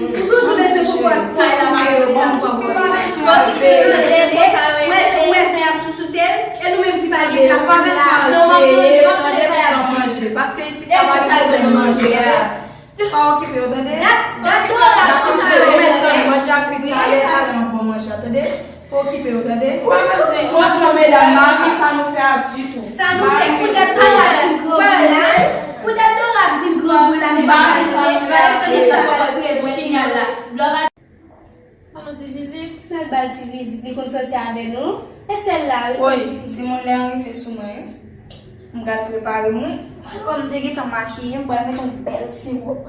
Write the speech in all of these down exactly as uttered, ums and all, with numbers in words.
Ou toujou bezwen pou pran sa la, mari yo, ban m ti pè. Mwen, mwen, jan y ap chouchoute l, e nou menm ki pa gen kafou la. Non, m ap tande, m ap tande sa y ap di. Paske isi, pa gen manje, tande. Pa okipe yo, tande. Dat, dat Dora ap di sa yo. Manje ap kwit talè, talè m ap bon manje a, tande. Pa okipe yo, tande. Franchman, medam, m pa renmen sa nou fè a ditou. Sa nou fè, poutèt Dora ap di l grangou la. Poutèt Dora ap di l grangou la, medam, pa manje. Fè sa pa fè chinyal la. An nou ti vizit. N al ba l ti vizit, li konn sòti avè nou. Se sèl la, wi. Woy, timoun lè an rive sou mwen, wi. M pral prepare m, wi. Kòm m te gentan makiye, m pral met yon bèl ti wòb.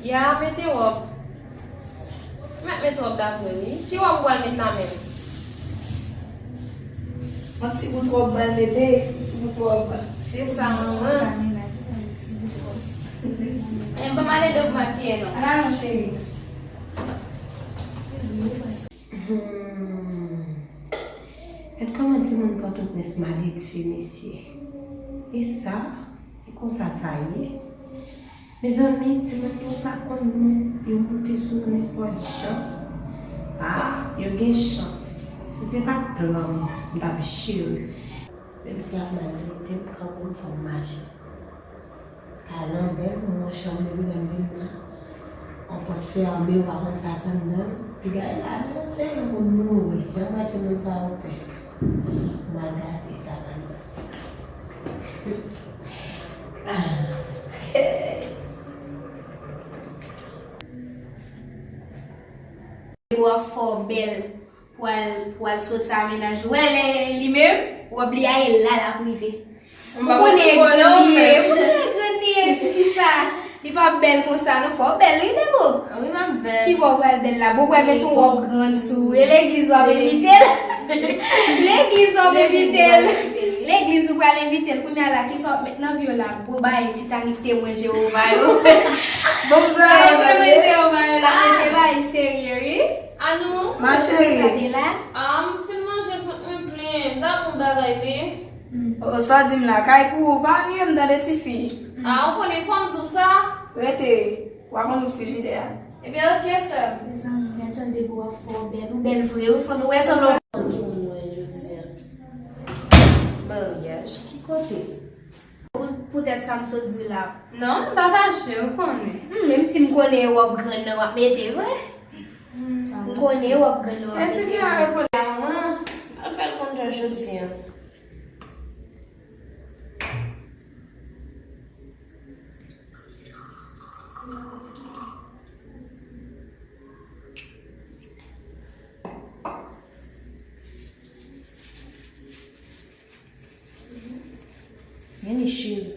Ya, mete wòb. Mèt met wòb la pou mwen, wi. Ki wòb ou pral met la menm? Yon ti bout wòb pral mete, yon ti bout wòb. Se sa, manman. Men pa male dòk makiye, non. Ala non, cheri. Hmm. Gad kòman timoun Pòtoprens maledve, mesye. E sa, e konsa sa ye. Mezanmi, timoun yo pa konn moun, yo moute sou ou nenpòt jan. Ah, yo gen chans. Si se pa t plan m, m t ap chire. Menm si y ap maltrete m, kanmenm fò m mache. Kalanbè, mwen chanm depi lè m vin la. On pòt fèmen, ou pa konn sa k anndan l. Piga e la, non, se yon moun mouri. Jan m wè timoun sa yo pès. M al gade sa k anndan. Ah. Hey. Ou ap fè w bèl pou al, pou al sot sa mennaj ou. Wè lè li menm, wòb li a e la l ap rive. Ou konnen grann li ye, ou konnen grann li ye, tifi sa. Li pa bèl konsa, non, fò w bèl, wi, Debo. Wi, m ap bèl. Ki bò w pral bèl la? Bon, w pral met yon wòb grann sou ou. E legliz w ap envite l? Legliz w ap envite l? Legliz ou pral envite l. Kounye a la, kisa w ap met nan pye w la? Gwo bagay Titanik Temwen Jewova yo. Bon, bagay Temwen Jewova yo la, mete bagay serye, wi. Anou. Ma chérie. Sa te la? Ah, m fin manje, vant mwen plen. M ta bon bagay, wi. O, sa w di m la, kay pou ou, pa annuiye m tande, tifi. Ah, ou konnen fò m di w sa? Rete, w a konn wout frijidè a. Ebyen, oke, sè m. Mezanmi, gad jan Debo ap fè w bèl. Ou bèl vre, ou sanble, ou wè sanble w. Ki moun mwen jodi a? Maryaj, ki kote? Pou, poutèt sa m sot di w la. Non, m pa fache, ou konnen. Hmm, menm si m konnen wòb grann nan w ap mete vre. M konnen wòb grann nan w ap mete vre. Manman, al fè l konn jòj jodi a. Men li cheri.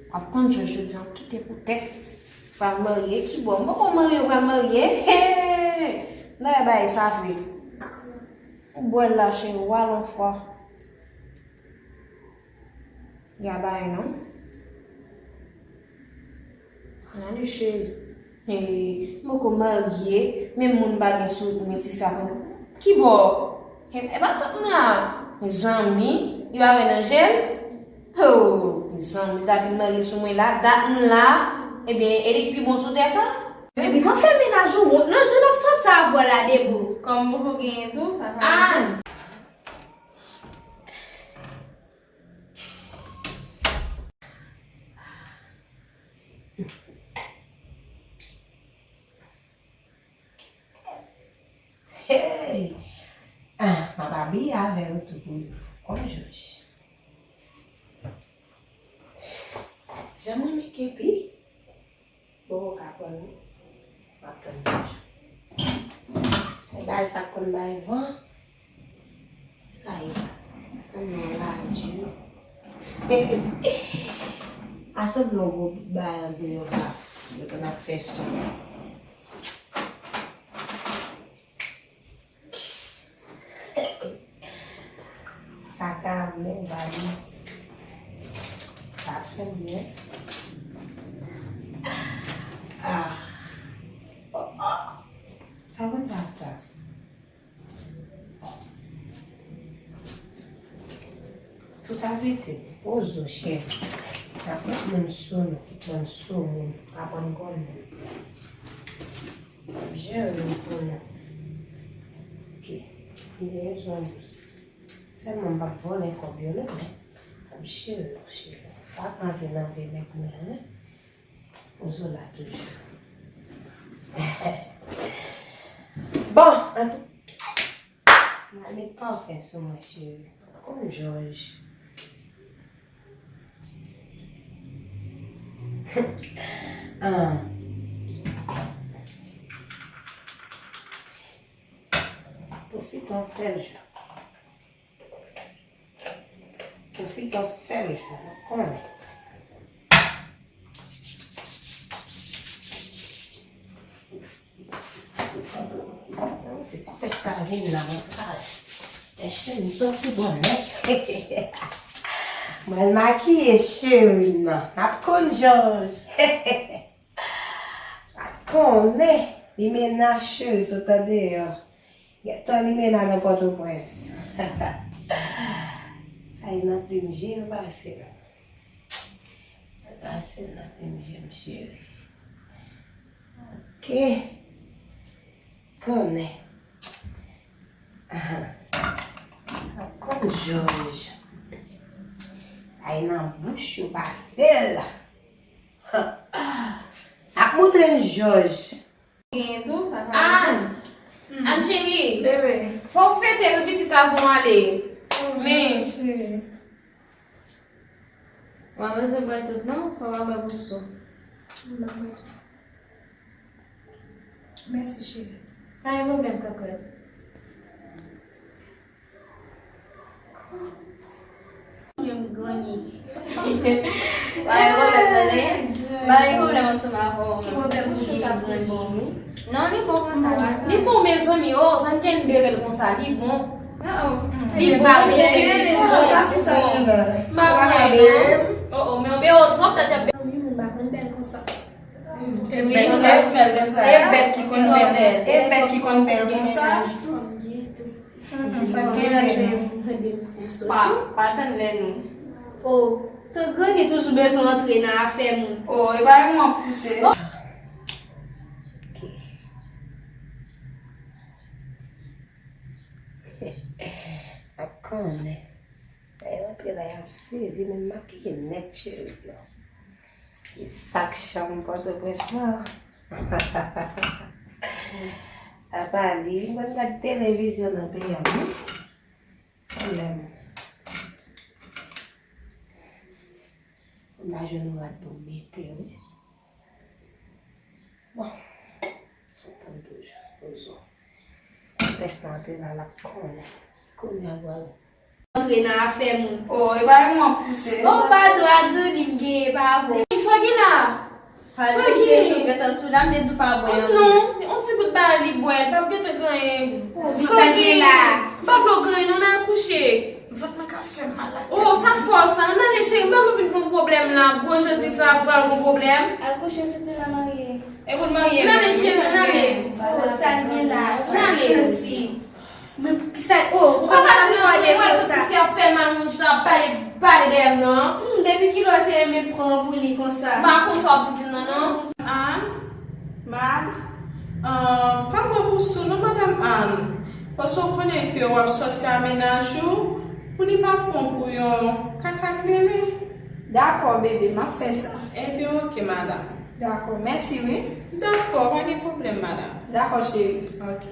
W ap konn jòj jodi a, kite pou tè. Pral marye, ki bò? M poko marye, ou pral marye? Hey! Dayè bagay sa vre. Ou bwè l la, cheri, ou al on fwa. Ya bagay non. Gade cheri. Hey, m poko marye, menm moun pa gen sou mwen, tifi sa pran. Ki bò? E, e pa tout moun la. Mezanmi, li pa wè nan je l? Oh, mezanmi, ta vin marye sou mwen la, dat m la. Ebyen, e li k pi bon sou tè sa? Epi pa fè mennaj ou wont, non, jan l ap sòt sa avè w la, Debo. Kòm m poko genyen tou, sa fè. Ah! Hey! Ah, m ap abiye avè yo tou pou yo. Kòm jòj. Jan mwen renmen kepi. Bon, ou ka pran li. M ap tann toujou. Ay, bagay sa konn bay van. Sa ye la. Sa sanble yon radyo. A sanble yon gwo bout bagay andeyò baf. Yo konn ap fè son. Sa ka men valiz. Sa fè byen. Ah. Oh, oh. Sa konn pa sa. Tout apetit. Poze w, cheri. Aprann moun sou nou, aprann sou moun, aprann konn moun. Jere moun pou nou. Ok. M te bezwen bous. Sèlman m p ap vòlè kòb yo non, men m ap jere yo, cheri. Sa pa antre nan vye nèg mwen an, wi. Pozo la toujou. Bon, antou, m al met pafè sou mwen, cheri. Konn Jòj. Ah. Pwofite yon sèl jou. Pwofite yon sèl jou, nou konnen. Sa vle di ti pès sa vin nan antraj. Mèsi, m santi bon nèt. Mwen makiye cheri m nan. N ap konn Jòj. Pa t konnen limena cheri sot andeyò. Gentan limena nan Pòtoprens. Sa e nan plim je yo pase l. Pase l nan plim je m cheri. Ok. Konnen. Konn Jòj. Sa e nan bouch yo pase l. Ap moutre n Jòj. Genyen tou, sa ka rive. Ann! Ann cheri! Bebe. Fò w fete wi pitit avan w ale. Oh, men mèsi, cheri. W pa bezwen bwè tout non, fò w pa bwè pou sou. M pa bwè tout. Mèsi, cheri. Pa gen pwoblèm, kòkòt. Menm granny. Pa gen pwoblèm, tande. Pa gen pwoblèm ansanm avè w, menm. Ki pwoblèm ou gen, granny? Non, li bon konsa, pa grave. Li bon, mezanmi, oh, sa n gen bere l konsa, li bon. Oh, oh. Li bon, li bon, li bon. Sa fi sa gen la. M pa konnen, non. Oh, oh, men w bere w twòp, dat y ap bere. Wi, m pa konn bèl konsa. E bèt, e bèt, e bèt ki konn bèl. E bèt ki konn bèl konsa. Mm, sa gen la jwe. Pa, pa tann lè nou. Oh, tan granny toujou bezwen antre nan afè moun. Oh, e pa yon mwen pouse. Oh. Ok. Ak konnen. Lè yo antre la, y ap sezi, men m makiye nèt, cheri, non. Ki sak chanm Pòtoprens lan. Apa li, m konn gad televizyon nan peyi a, wi. Pwoblèm. Fò m ta jwenn yon rad pou m mete, wi. Bon. Tann toujou, pozo. Pès nan antre la, l ap konnen. Kounye a pral antre nan afè moun. Oh, e pa yon mwen pouse. Oh, padon, a granny m genyen pa avè w. Sa w gen la? Sa w gen? Sou gentan sou la, m te di w pa bwè anyen. Non, yon ti gout ba li bwè, l p ap gentan gen anyen. Sa w gen la? M pa vle w gen anyen non, n al kouche. Vant mwen ka fè m malad. Oh, sa k fè w sa? Ann ale cheri, m pa vle w vin gen yon pwoblèm la. Gwo jodi sa, pou al gen yon pwoblèm. Al kouche, fiti la marye. E pou l marye. Ann ale cheri, ann ale. Oh, sa l gen la? Ann ale. Santi. Men sa, oh, ou pa ka silans mwen, wè tout ti fi ap fè mal moun chita ap pale, pale dèyè m nan. Hmm, depi kilè w te renmen pran pou li konsa? M pa konn sa w ap di m nan, non. Ann, Mad, pa bwè pou sou non, madanm Ann. Paske w konnen ke w ap sòti a mennaj ou, pou li pa pran w pou yon kaka kleren. Dakò, bebe, m ap fè sa. Ebyen, oke, madanm. Dakò, mèsi, wi. Dakò, pa gen pwoblèm, madanm. Dakò, cheri. Oke.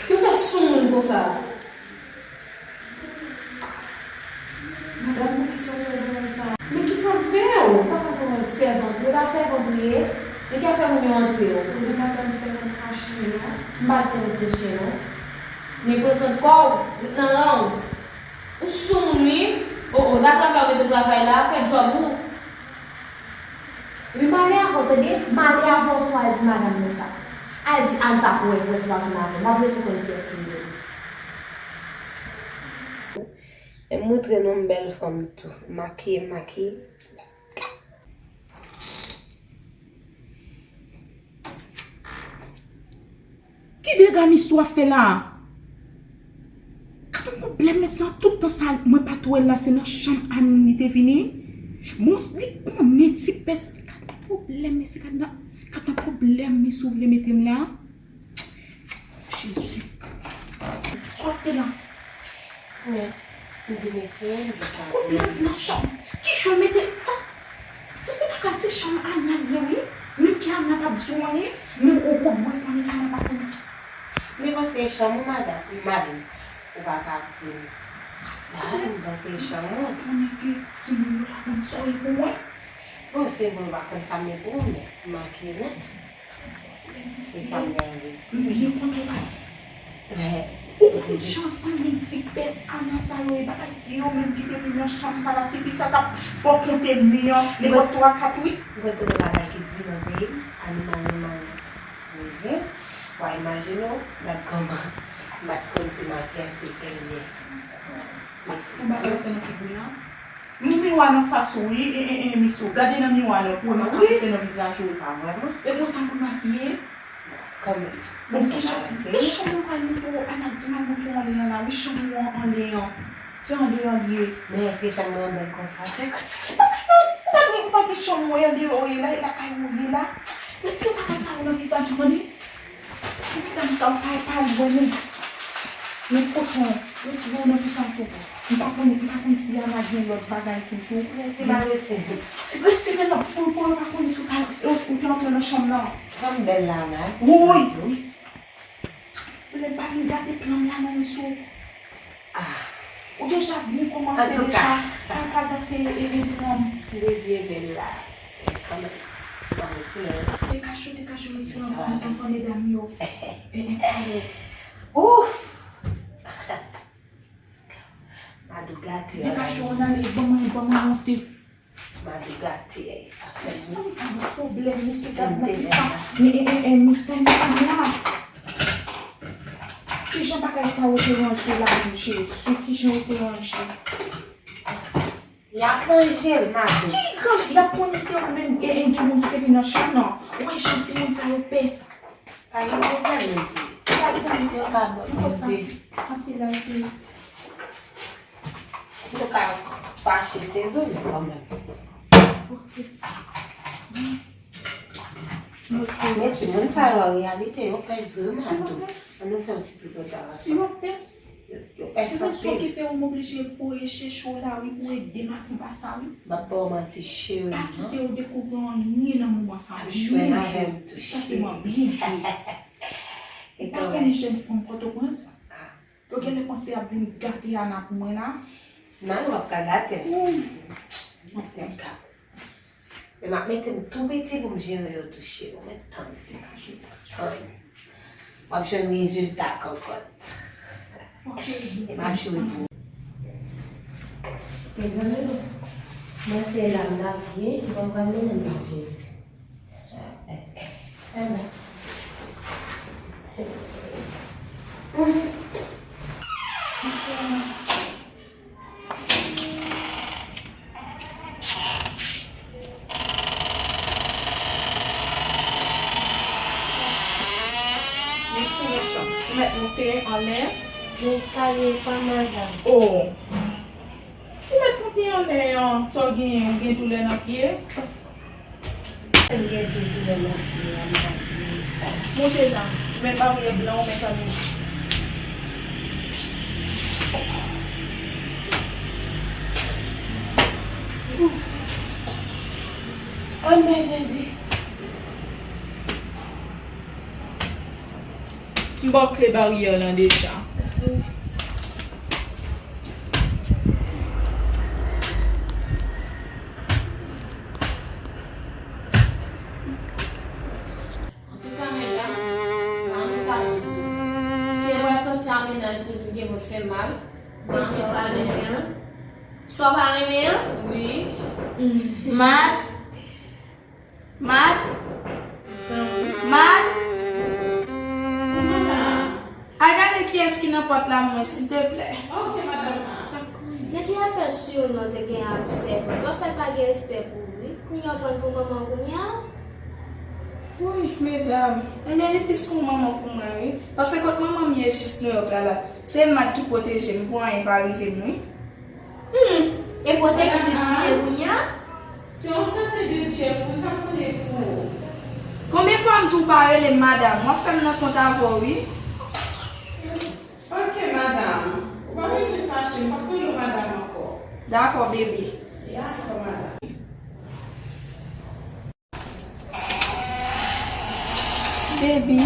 Ki w fè sou moun konsa? Madanm, poukisa w fè bagay sa? Men kisa m fè w? Ou pa ka pran sèvant, ou pa sèvant ou ye? Men ki afè moun yo antre w? Ou gen madanm sèvant pa chen non. M pa sèvant se chen non. Men prezant kò w, ret nan ran w. Ou sou moun wi. O, o, nan travay ou mete w travay la, fè djòb ou. Epi m ale avè w, tande? M ale avè w si w al di madanm mwen sa. Al di Ann sa pou wè, pou wè si w ap jwenn avè m. M ap resi konn kiyès li ye. E m montre nou m bèl fanm tou. M makiye, m makiye. Ki dega misye w ap fè la a? Gad yon pwoblèm, men Sa tout tan sa, mwen pa t wè l la, se nan chanm Annie li te vini. Bon, li konnen ti pès, gad nan pwoblèm, mesye, gad nan, gad nan pwoblèm, mesye, ou vle mete m la. Jezi. Sa w ap fè la? Men, m vin eseye, m jis ap... Pwoblèm nan chanm. Ki jan w mete sa? Sa se pa ka, se chanm Ana l ye, wi. Menm ke Ana p ap di w anyen, men ou, ou dwe konnen Ana pa konn s... Men bon, se chanm ou, madanm, m mari. Ou pa ka ap di m. Ba, m panse e chanm ou. Ou konnen ke timoun yo la konn sa w ye pou mwen. Bon, se vre, ou pa konn sa m ye pou ou, men m makiye nèt. Se sa m gen anvi. M byen kontan, ou pa... Ou konn jan zanmi ti pès Ana sa yo ye, bagay se yo menm ki te vin nan chanm sa la, tifi sa t ap fè w konte nwi an, nenpòt twa, kat, wi. Ou konn tande bagay ki di nan peyi m, animal nòmal nèt. Mezye, w a imajine w, gad kòman m pa t konn se makiyaj ki fè l byen. Mezye. Ou pa wè fè nan figi w la? Miwa nan fas ou, wi, e, e, e, misye, gade nan miwa nan, pou wè makak ou fè nan vizaj ou. Pa vrèman. E konsa pou makiye? Kanmenm. Bon, ki jan, ki chanm mwen pral montre w, Ana, di m al montre w anlè an la, wi, chanm ou an anlè an. Se anlè an li ye. Men èske chanm mwen an bèl konsa tou? Ou pa gen, ou pa gen chanm ou an deyò, ou ye la, e lakay ou ye la. Retire bagay sa yo nan vizaj ou, tande? Ti medam sa, ou pa, pa lwen, non. Men koton, retire yo nan vizaj ou. M pa konn, m pa konn si Ana gen lòt bagay toujou. Men se pa retire. Retire nan, pou, pou yo pa konnen si w ka, ou, ou te antre nan chanm nan. Chanm bèl la, Ana. Woy! Lè m pa vin gate plan m la, non, mesye. Ah. Ou deja byen kòmanse deja. Antouka, pa, pa gate, e, e, plan m. Li byen bèl la. Men kanmenm, m ap retire l. Dekache w, dekache w, retire anvan, anvan medam yo. E, e, pale. Ouf! Madou gate. Dekache w, ann ale, ban mwen, ban mwen yon te. Madou gate, ey, sa fè... Sa m ka gen pwoblèm, mesye, gad nan kisa. Men, e, e, e, misye, misye la. Kijan bagay sa yo te ranje la, menm, Jezi, kijan yo te ranje? Y ap ranje l, Madou. Ki ranje? Y ap konnen se ou menm, e, e, gen moun ki te vin nan chanm nan. Ou wè jan timoun sa yo pès. Pa gen pwoblèm, mezye. Yo ka ba m de. Sa se la ki... Yo ka fache, se vre, men kanmenm. Men timoun sa yo, an reyalite, yo pès vre, Madou. Ann nou fè yon ti tripotay ansanm. Yo, yo pès anpil. Se pou sa ki fè ou m oblije voye chèche w la, wi, pou ede m ak konba sa, wi. M ap ba w manti, cheri, non. Pa kite yo dekouvri anyen nan moman sa, byen jwe. Sa te mwen byen jwe. Ou pa konnen jèn fanm Pòtoprens? Yo genlè panse y ap vin gate Ana pou mwen la. Non, yo p ap ka gate l. Anfen. Men m ap mete m tou piti pou m jere yo tou, cheri. Ou mèt tann. Tann. W ap jwenn rezilta, kòkòt. E m ap jere pou ou. Mezanmi, mwen se lam la vye, mwen pral mennen m nan Jezi. Mèt monte anlè. Eskalye pa madanm. Oh. Ou mèt monte anlè an, sa w genyen, ou gen doulè nan pye? M gen pye doulè nan pye a, m pa vle. Monte la, men baryè blan ou mèt annik. Ouf. Anmè Jezi. M ba w kle baryè lan deja. Antouka, medam, pa renmen sa ditou. Ti fi an pral sòti a mennaj li, li gen pou l fè mal. Mesye sa renmen an. Sa w pa renmen an? Wi. Mad. Mad. Mad. Al gade kiyès ki nan pòt la mwen, silteplè. Ok, madanm. Nèg li ap fè sou yo non te gen ap sèvi. W ap fè pa gen respè pou ou, wi. Kounye a w pran pou manman w kounye a? Wi, medam. Ebyen, li plis ke yon manman pou mwen, wi. Paske kot manman m ye jis Nouyòk la, la, Se Mad ki pwoteje m pou anyen pa rive m, wi. Hmm, e kote Chris ye kounye a? Se yon sante de Jeff wi k ap mande pou ou. Konbyen fwa m di w pa rele m madanm? W ap fè m nan kont avè w, wi. Ok, madanm. Ou pa bezwen fache, m p ap rele w madanm ankò. Dakò, bebe. Dakò, madanm. Baby,